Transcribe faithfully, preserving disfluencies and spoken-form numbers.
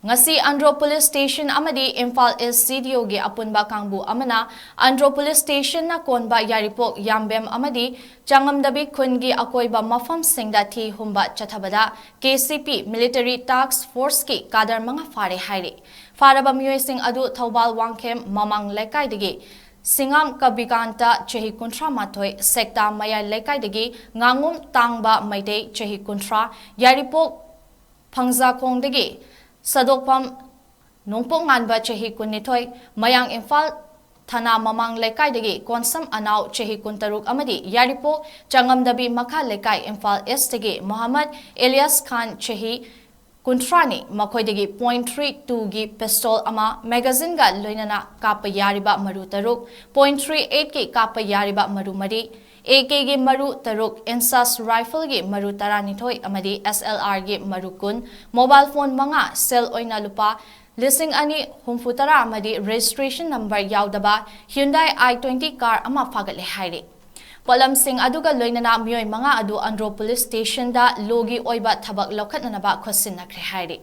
ꯉꯁꯤ Andro police station ꯑꯃꯗꯤ ꯏꯝꯐꯥꯜ ꯏꯁ ꯁꯤ ꯗꯤ ꯑꯣꯒꯤ ꯑꯄꯨꯟꯕ ꯀꯥꯡꯕꯨ ꯑꯃꯅ ꯑꯟꯗ꯭ꯔꯣ ꯄꯨꯂꯤꯁ ꯁ꯭ꯇꯦꯁꯟꯅ ꯀꯣꯟꯕ ꯌꯥꯏꯔꯤꯄꯣꯛ, ꯌꯥꯝꯕꯦꯝ ꯑꯃꯗꯤ ꯆꯥꯉꯝꯗꯕꯤ ꯈꯨꯟꯒꯤ ꯑꯀꯣꯏꯕ ꯃꯐꯝꯁꯤꯡꯗ ꯊꯤ ꯍꯨꯝꯕ ꯆꯠꯊꯕꯗ ꯀꯦ ꯁꯤ ꯄꯤ ꯃꯤꯂꯤꯇꯔꯤ ꯇꯥꯛꯁ ꯐꯣꯔꯁꯀꯤ ꯀꯥꯗꯔ ꯃꯉꯥ ꯐꯥꯔꯦ ꯍꯥꯏꯔꯤ꯫ ꯐꯥꯔꯕ ꯃꯤꯑꯣꯏꯁꯤꯡ ꯑꯗꯨ ꯊꯧꯕꯥꯜ ꯋꯥꯡꯈꯦꯝ ꯃꯃꯥꯡ ꯂꯩꯀꯥꯏꯗꯒꯤ ꯁꯤꯡꯉꯥꯝ ꯀꯕꯤꯀꯥꯟꯇ ꯆꯍꯤ ꯀꯨꯟꯊ꯭ꯔꯥ ꯃꯥꯊꯣꯏ, ꯁꯦꯛꯇꯥ ꯃꯌꯥꯏ ꯂꯩꯀꯥꯏꯗꯒꯤ ꯉꯥꯉꯨꯝ ꯇꯥꯡꯕ ꯃꯩꯇꯩ ꯆꯍꯤ ꯀꯨꯟꯊ꯭ꯔꯥ, ꯌꯥꯏꯔꯤꯄꯣꯛ ꯐꯪꯖꯥꯈꯣꯡꯗꯒꯤ ꯁꯥꯗꯣꯛꯐꯝ ꯅꯣꯡꯄꯣꯛ ꯉꯥꯟꯕ ꯆꯍꯤ ꯀꯨꯟꯅꯤꯊꯣꯏ, ꯃꯌꯥꯡ ꯏꯝꯐꯥꯜ ꯊꯅꯥ ꯃꯃꯥꯡ ꯂꯩꯀꯥꯏꯗꯒꯤ ꯀꯣꯟꯁꯝ ꯑꯅꯥꯎ ꯆꯍꯤ ꯀꯨꯟꯇꯔꯨꯛ ꯑꯃꯗꯤ ꯌꯥꯏꯔꯤꯄꯣꯛ ꯆꯥꯉꯝꯗꯕꯤ ꯃꯈꯥ ꯂꯩꯀꯥꯏ ꯏꯝꯐꯥꯜ ꯏꯁꯇꯒꯤ ꯃꯣꯍꯝꯃꯗ ꯏꯂꯤꯌꯥꯁ ꯈꯥꯟ ꯆꯍꯤ ꯀꯨꯟꯊ꯭ꯔꯥꯅꯤ, ꯃꯈꯣꯏꯗꯒꯤ ꯄꯣꯏꯟ ꯊ꯭ꯔꯤ ꯇꯨꯒꯤ ꯄꯤꯁꯇꯣꯜ ꯑꯃ, ꯃꯦꯒꯥꯖꯤꯟꯒ ꯂꯣꯏꯅꯅ ꯀꯥꯞꯄ ꯌꯥꯔꯤꯕ ꯃꯔꯨ ꯇꯔꯨꯛ, ꯄꯣꯏꯟ ꯊ꯭ꯔꯤ ꯑꯩꯠꯀꯤ ꯀꯥꯞꯄ ꯌꯥꯔꯤꯕ ꯃꯔꯨ ꯃꯔꯤ, ꯑꯦ ꯀꯦꯒꯤ ꯃꯔꯨ ꯇꯔꯨꯛ, ꯏꯟꯁꯥꯁ ꯔꯥꯏꯐꯜꯒꯤ ꯃꯔꯨ ꯇꯔꯥꯅꯤꯊꯣꯏ ꯑꯃꯗꯤ ꯑꯦꯁ ꯑꯦꯜ ꯑꯥꯔꯒꯤ ꯃꯔꯨ ꯀꯨꯟ, ꯃꯣꯕꯥꯏꯜ ꯐꯣꯟ ꯃꯉꯥ, ꯁꯦꯜ ꯑꯣꯏꯅ ꯂꯨꯄꯥ ꯂꯤꯁꯤꯡ ꯑꯅꯤ ꯍꯨꯝꯐꯨ ꯇꯔꯥ ꯑꯃꯗꯤ ꯔꯦꯖꯤꯁꯇ꯭ꯔꯦꯁꯟ ꯅꯝꯕꯔ ꯌꯥꯎꯗꯕ Hyundai i twenty ꯀꯥꯔ ꯑꯃ ꯐꯥꯒꯠꯂꯦ ꯍꯥꯏꯔꯤ꯫ ꯄꯣꯠꯂꯝꯁꯤꯡ ꯑꯗꯨꯒ ꯂꯣꯏꯅꯅ ꯃꯤꯑꯣꯏ ꯃꯉꯥ ꯑꯗꯨ ꯑꯟꯗ꯭ꯔꯣ ꯄꯨꯂꯤꯁ ꯁ꯭ꯇꯦꯁꯟꯗ ꯂꯣꯒꯤ ꯑꯣꯏꯕ ꯊꯕꯛ ꯂꯧꯈꯠꯅꯅꯕ ꯈꯣꯠꯆꯤꯟꯅꯈ꯭ꯔꯦ ꯍꯥꯏꯔꯤ꯫